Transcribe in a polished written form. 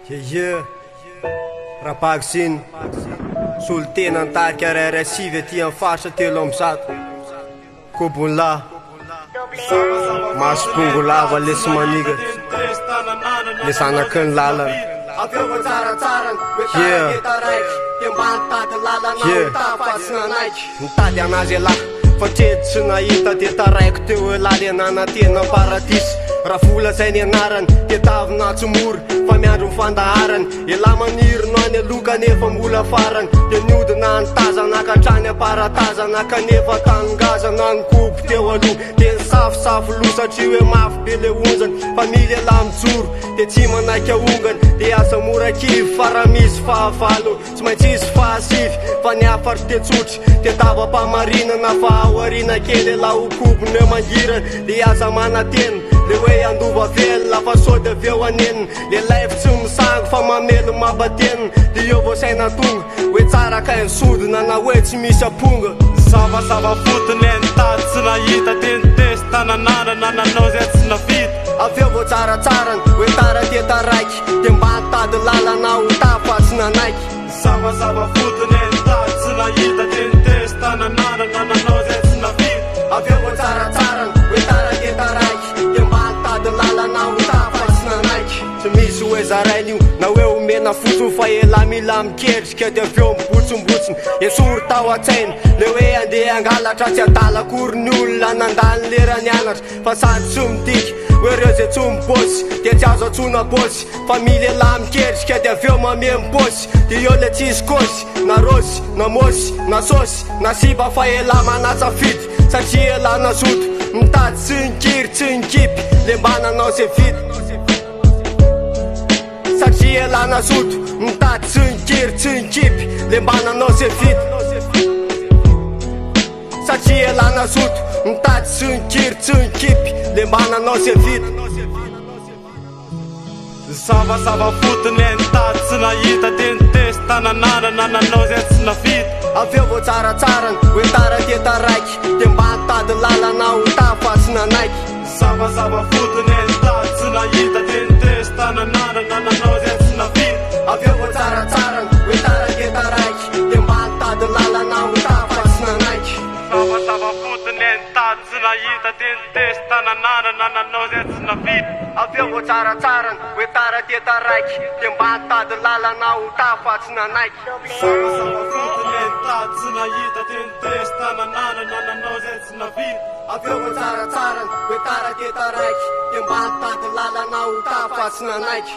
Yeah yeah, Rapaxine, solontena ny tarika RR9 aty amin'ny faritra 103, Kobon'lah, maso bongo lava lesy maniga, le zanaky ny lalana. Yeah, yeah, nitady anazy elah fa tredy tsy nahita de taraiko teo elah le nanantena paradisa. Raha vola zay ny anarany de tavina tsy mora fa miandry ny fandaharany. Elah maniry no any aloha kanefa mbola farany. De niodina ny tazana ka hatrany am-paratazana kanefa tany ngazana ny kobo teo aloha. De nisafosafo loha satria hoe mafy be le onjany. Fa mila elah mijoro de tsy manaiky ahongany. De asa mora kivy fa raha misy fahavalo tsy maintsy hisy fahasivy. Fa ny hafatro de tsotry de tava-pamarinana fa aoriana kely elah ho kobony eo mangirana. De aza manantena le hoe handova velona fa sao de avy eo hanenina. Le life tsy misangy fa mamely mampatenina. De eo vao saina tonga hoe tsara kay ny sodina na hoe tsy misy aponga. Savasava fotony e nitady tsy nahita teny testa nananana nanao zay tsy navita. Avy eo vao tsaratsarany hoe tara te taraiky de mba nitady lalana ho tafa tsy nanaiky. Savasava fotony e nitady tsy nahita teny testa nananana nanao zay tsy navita. Avy eo vao tsaratsarany hoe tara te taraiky de mba nitady lalana ho tafa tsy nanaiky. Tsy misy hoe zaraina io na hoe omena fotsiny fa elah mila miketrika de avy eo mibotsimbotsiny. Esory tao an-tsaina le hoe andeha hangalatra tsy adala akory ny olona nandany lera nianatra. Fa sady tsy midika hoe reo zay tsy mibosy de tsy azo antsoina bosy. Fa mila elah miketrika de avy eo mameno paosy. De eo le tsisy kôsy na rosy na môsy na sôsy na sipa fa elah manatsafidy satria elah nazoto mitady tsy nikiry tsy nikipy le mba nanao zay vita. Satria elah nazoto mitady tsy nikiry tsy nikipy le mba nanao zay vita. Satria elah nazoto mitady tsy nikiry tsy nikipy le mba nanao zay vita. Savasava fotony e nitady tsy nahita teny testa nananana nanao zay tsy navita. Avy eo vao tsaratsarany hoe tara te taraiky de mba nitady lalana ho tafa tsy nanaiky. Savasava fotony e nitady tsy nahita teny testa nananana nanao zay tsy navita. Avy eo vao tsaratsarany hoe tara te taraiky de mba nitady lalana ho tafa tsy nanaiky. Savasava fotony e nitady tsy nahita teny testa nananana nanao zay tsy navita. Avy eo vao tsaratsarany hoe tara te taraiky de mba nitady lalana ho tafa tsy nanaiky. Savasava fotony e nitady tsy nahita teny testa nananana nanao zay tsy navita. Avy eo vao tsaratsarany hoe tara te taraiky de mba nitady lalana ho tafa tsy nanaiky.